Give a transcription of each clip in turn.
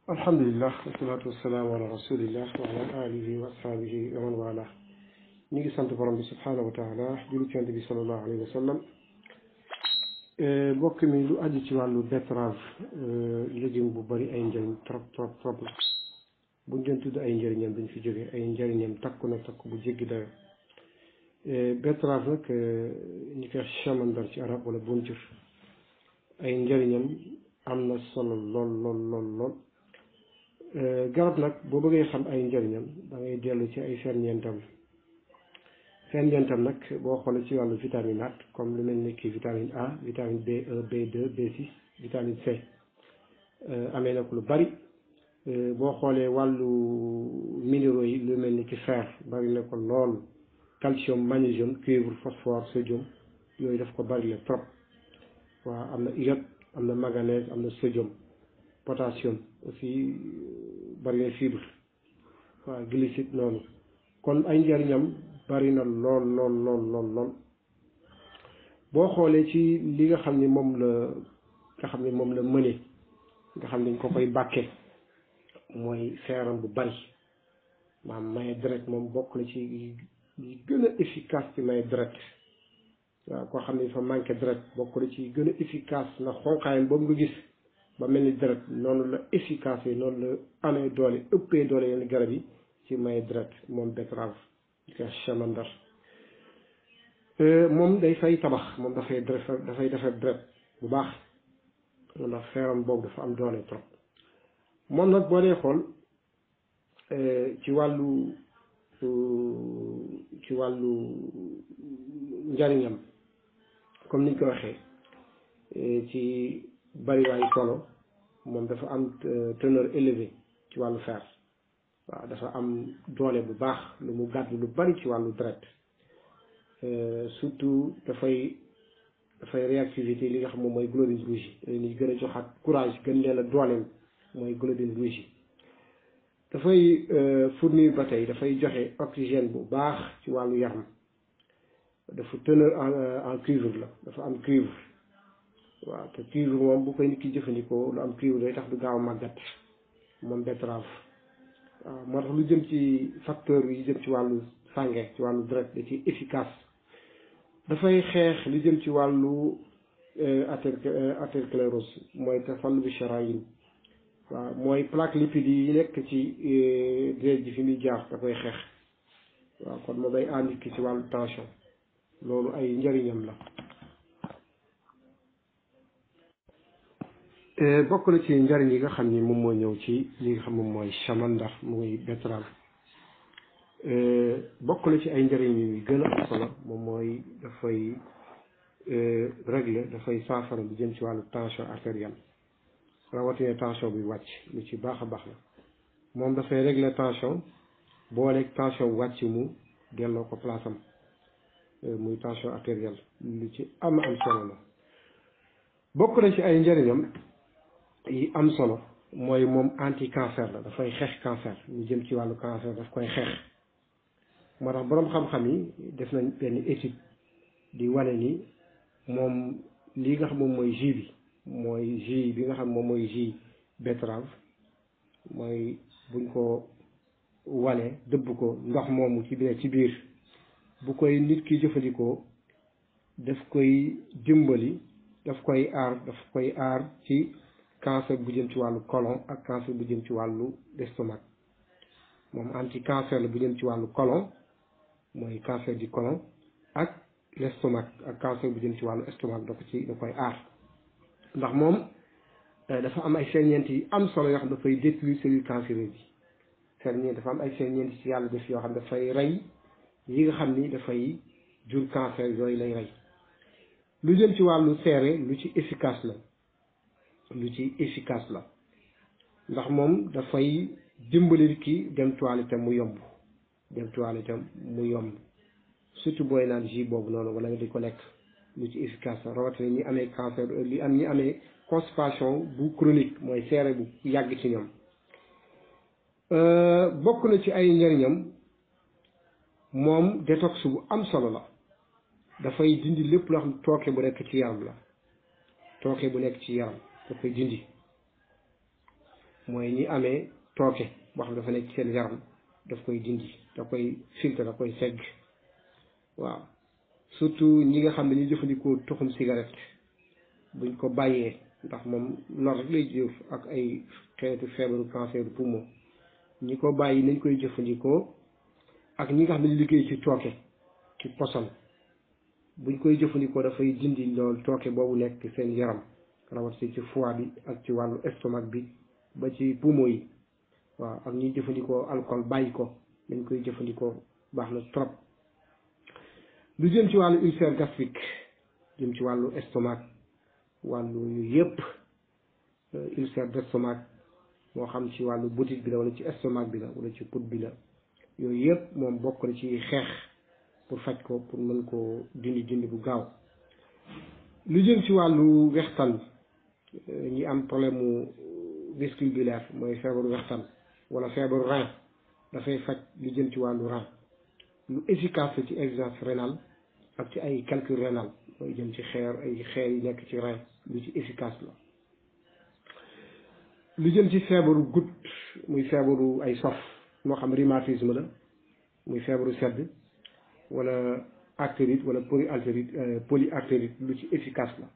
alhamdulilah wasalaatu wasalaamu ala rasulillah wa ala alihi wa ashabihi wa man wala ñu ngi sant borom bi subhanahu wa taala julli ci yonent bi salallahu alayhi wa sallam bokk mi lu aju ci wàllu betterave légume bu bëri ay njëriñ trop la buñ doon tudd ay njëriñam dañ fi jógee ay njëriñam takku na takku bu jéggi dayo betterave nag ñi koy chamandar ci arab wala bunjur ay njëriñam am na solo lool garab nag boo bëggee xam ay njëriñam da ngay dellu ci ay ferñeentam nag boo xoolee ci wàllu vitaminaat comme lu mel ni ki vitamine A vitamine B1 B2 B6 vitamine C amee na ko lu bari boo xoolee wàllu minéraux yi lu mel ni ki fer bari na ko lool calcium magnésium cuivre phosphore sodium yooyu daf ko bari la trop waaw am na iode am na manganèse am na sodium potassium aussi bari na fibre waaw glucide noonu kon ay njariñam bari na lool boo xoolee ci li nga xam ni moom la mëne nga xam ne dañ ko koy bàkkee mooy feeram bu bari maanaam maye deret moom bokk na ci li gën a efficace ci maye deret waaw koo xam ne dafa manqué deret bokk na ci gën a efficace na xonqaayam boobu nga gis ba mel ni deret noonu la efficace yi noonu la amee doole ëppee doole yenn garab yi ci maye deret moom betterave di ko chamandar moom day fay tabax moom dafay defar deret bu baax ndax feeram boobu dafa am doole trop moom nag boo dee xool ci wàllu njariñam comme niñ ko waxee ci bariwaay solo moom dafa am teneur élevé ci wàllu fer waaw dafa am doole bu baax lu mu gàddu lu bari ci wàllu deret surtout dafay réactivité li nga xam moom mooy globule rouge yi ni gën a joxaat courage gën leen a dooleel mooy globule rouge yi dafay fournir ba tey dafay joxe oxygène bu baax ci wàllu yaram dafa teneur en cuivre la dafa am cuivre waaw te cuivre moom bu koy nit ki jëfandikoo lu am cuivre day tax du gaaw a màggat moom betterave waaw moo tax lu jëm ci facteur yi jëm ci wàllu sange ci wàllu deret da ci efficace dafay xeex li jëm ci wàllu athérosklérose mooy tafallubu sharayin waaw mooy plaque lipide yi nekk ci deret ji fi muy jaar da koy xeex waaw kon moo day ànd ki ci wàllu tension loolu ay njëriñam la bokk na ci njëriñ yi nga xam ni moom moo ñëw ci li nga xam moom mooy chamandar muy betterave bokk na ci ay njëriñ yi gën a am solo moom mooy dafay régler dafay saafara lu jëm ci wàllu tension artérielle rawatina tension bi wàcc lu ci baax a baax la moom dafay régler tension booleeg tension wàcc mu delloo ko place am muy tension artérielle lu ci am solo la bokk na ci ay njëriñam yi am solo mooy moom anti cancer la dafay xeex cancer lu jëm ci wàllu cancer daf koy xeex moo tax boroom xam-xam yi def nañ benn étude di wane ni moom lii nga xam moom mooy jus bi nga xam moom mooy jus betterave mooy buñ ko walee dëbb ko ndox moomu ci biir bu koy nit ki jëfandikoo daf koy dimbali daf koy aar ci cancer bu jëm ci wàllu colon ak cancer bu jëm ci wàllu estomac moom anti cancer la bu jëm ci wàllu colon mooy cancer du colon ak l'estomac ak cancer bu jëm ci wàllu estomac da koy aar ndax moom dafa am ay ferñeent yi am solo yoo xam dafay détruire cellules cancéreuses yi ferñeent dafa am ay ferñeent ci yàlla def yoo xam dafay rey yi nga xam ni dafay jur cancer yooyu lay rey lu jëm ci wàllu seere lu ci efficace la ndax moom dafay dimbali ki dem toilette mu yomb surtout booy naan jus boobu noonu wala nga di ko lekk lu ci efficace la rawatina ñi amee cancer ñi amee constipation bu chronique mooy seere bu yàgg ci ñoom bokk na ci ay njëriñam moom détox bu am solo la dafay dindi lépp loo xam tooke bu nekk ci yaram da koy dindi mooy ñi amee tooke boo xam dafa nekk ci seen yaram daf koy dindi da koy filtre da koy segg waaw surtout ñi nga xam ne ñu jëfandikoo tuxum cigarette buñ ko bàyyee ndax moom lor rek lay jëf ak ay xeetu feebaru cancer du poumon ñi ko bàyyi nañ koy jëfandikoo ak ñi nga xam ne ñu liggéey ci tooke ci poson buñ koy jëfandikoo dafay dindi lool tooke boobu nekk seen yaram rawatina ci foie bi ak ci wàllu estomac bi ba ci poumon yi waaw ak ñuy jëfandikoo alcool bàyyi ko dañ koy jëfandikoo baax na trop lu jëm ci wàllu ulcère gastrique jëm ci wàllu estomac wàllu yu yëpp ulcère d'estomac moo xam ci wàllu butit bi la wala ci estomac bi la wala ci put bi la yooyu yëpp moom bokk na ci xeex pour faj ko pour mën koo dindi bu gaaw lu jëm ci wàllu wextan ñi am problème mu vésiculaire mooy feebaru wextan wala feebaru rein dafay faj lu jëm ci wàllu rein lu efficace ci exercice rénal ak ci ay calcul rénal mooy jëm ci xeer yi nekk ci rein lu ci efficace la lu jëm ci feebaru goutte muy feebaru ay sof moo xam rhumatisme la muy feebaru sedd wala arthrite wala polyarthrite lu ci efficace la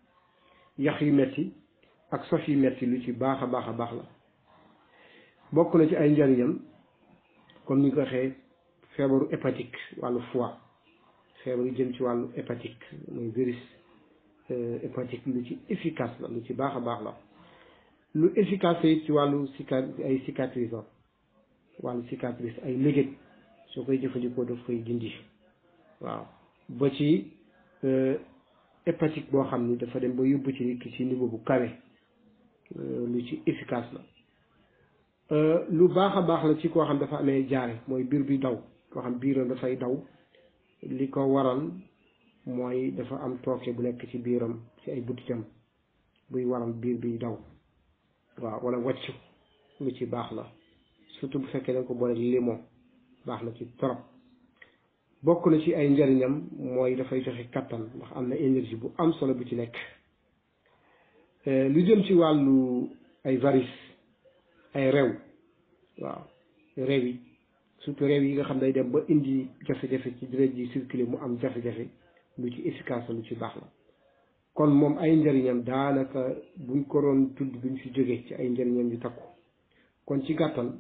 yax yu metti ak sof yu metti lu ci baax a baax la bokk na ci ay njariñam comme ni ko waxee feebaru hépatique wàllu foie feebar yu jëm ci wàllu hépatique muy virus hépatique lu ci efficace la lu ci baax a baax la lu efficace yi ci wàllu ay cicatrice wàllu cicatrice ay légét soo koy jëfandikoo daf koy dindi waaw ba ci hépatique boo xam ni dafa dem ba yóbbu ci nit ki ci niveau bu kawe lu ci efficace la lu baax a baax la ci koo xam dafa amee jaare mooy biir bi daw koo xam biiram dafay daw li ko waral mooy dafa am tooke bu nekk ci biiram ci ay butitam buy waral biir bi daw waaw wala wàccu lu ci baax la surtout bu fekkee da nga ko boole limon baax na ci trop bokk na ci ay njariñam mooy dafay joxe kattan ndax am na énergie bu am solo bu ci nekk lu jëm ci wàllu ay varices ay rew waaw rew yi surtout rew yi nga xam day dem ba indi jafe-jafe ci deret ji circuler mu am jafe-jafe lu ci efficace lu ci baax la kon moom ay njariñam daanaka buñ ko doon tudd buñ fi jógee ci ay njariñam yu takku kon ci gàttal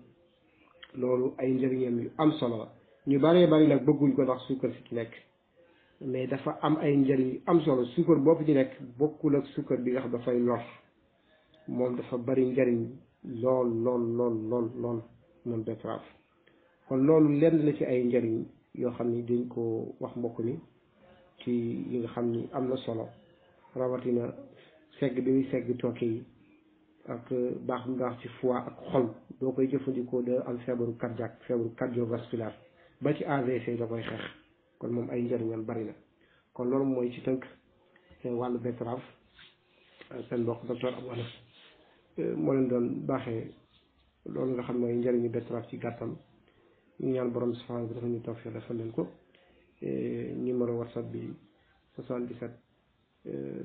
loolu ay njariñam yu am solo la ñu bëree bëri nag bëgguñ ko ndax suukar si ci nekk mais dafa am ay njariñ yu am solo suukar boobu ci nekk bokkul ak suukar bi nga xam dafay lor moom dafa bari njariñ lool moom betterave kon loolu lenn la ci ay njariñ yoo xam ni dañ ko wax mbokk mi ci yi nga xam ni am na solo rawatina segg bi muy segg tooke yi ak baax bu baax ci foie ak xol doo koy jëfandikoo da am feebaru cardiaque feebaru cardiovasculaire ba ci AVC da koy xeex kon moom ay njariñam bari na kon loolu mooy ci tënk wàllu betterave seen mbokk docteur Abou Anas moo leen doon baaxee loolu nga xam mooy njariñu betterave ci gàttal ñu ñaan borom subhanahu wa taala dafa ñu tawfiq defal leen ko numéro whatsapp bi 77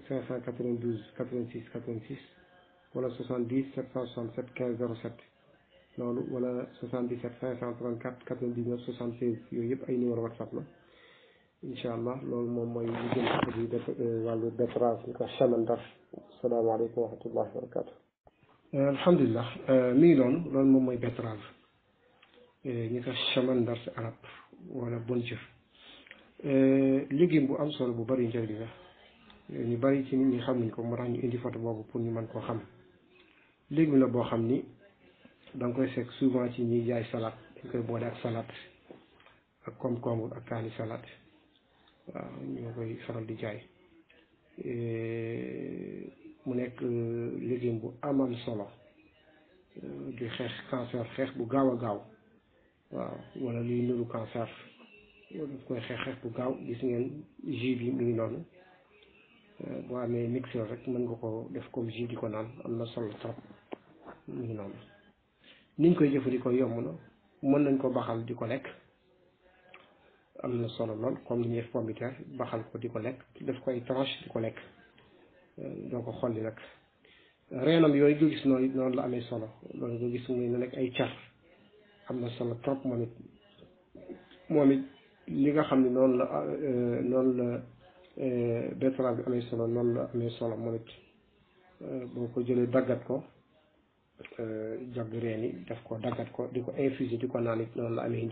592 86 86 wala 70 767 15 07 loolu wala 77 534 99 76 yooyu yëpp ay numéro whatsapp la incha allah loolu moom mooy li jëm ci def wàllu betterave ñu ko chamandar asalaamaaleykum wa rahmatullahi wa barakatu alhamdulilah mi ngi noonu loolu moom mooy betterave ñu ko chamandar si arab wala bonjëf légume bu am solo bu bari njëriñ la ñu bari ci nit ñi xamuñ ko moo tax ñu indi photo boobu pour ñu mën koo xam légume la boo xam ni da nga koy fekk souvent ci ñiy jaay salade dañ koy boole ak salade ak concombre ak kaani salade waaw ñoo koy faral di jaay mu nekk légume bu amal solo di xeex cancer xeex bu gaaw a gaaw waaw wala luy nuru cancer daf koy xeex bu gaaw gis ngeen jus bi mi ngi noonu boo amee mixeur rek mën nga ko def comme jus di ko naan am na solo trop mi ngi noonu niñ koy jëfandikoo yomb na mën nañ ko baxal di ko lekk am na solo lool comme ni ñuy def pomme de terre baxal ko di ko lekk def ko ay tranche di ko lekk doo ko xolli nag reenam yooyu nga gis noonu la amee solo loolu nga gis muy nekk ay car am na solo trop moom it li nga xam ne noonu la betterave bi amee solo noonu la amee solo moom it boo ko jëlee daggat ko jagg reen yi def ko daggat ko di ko infuser di ko naan it noonu la amee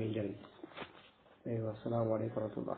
njëriñ aywa salaamaaleykum wa rahmatullah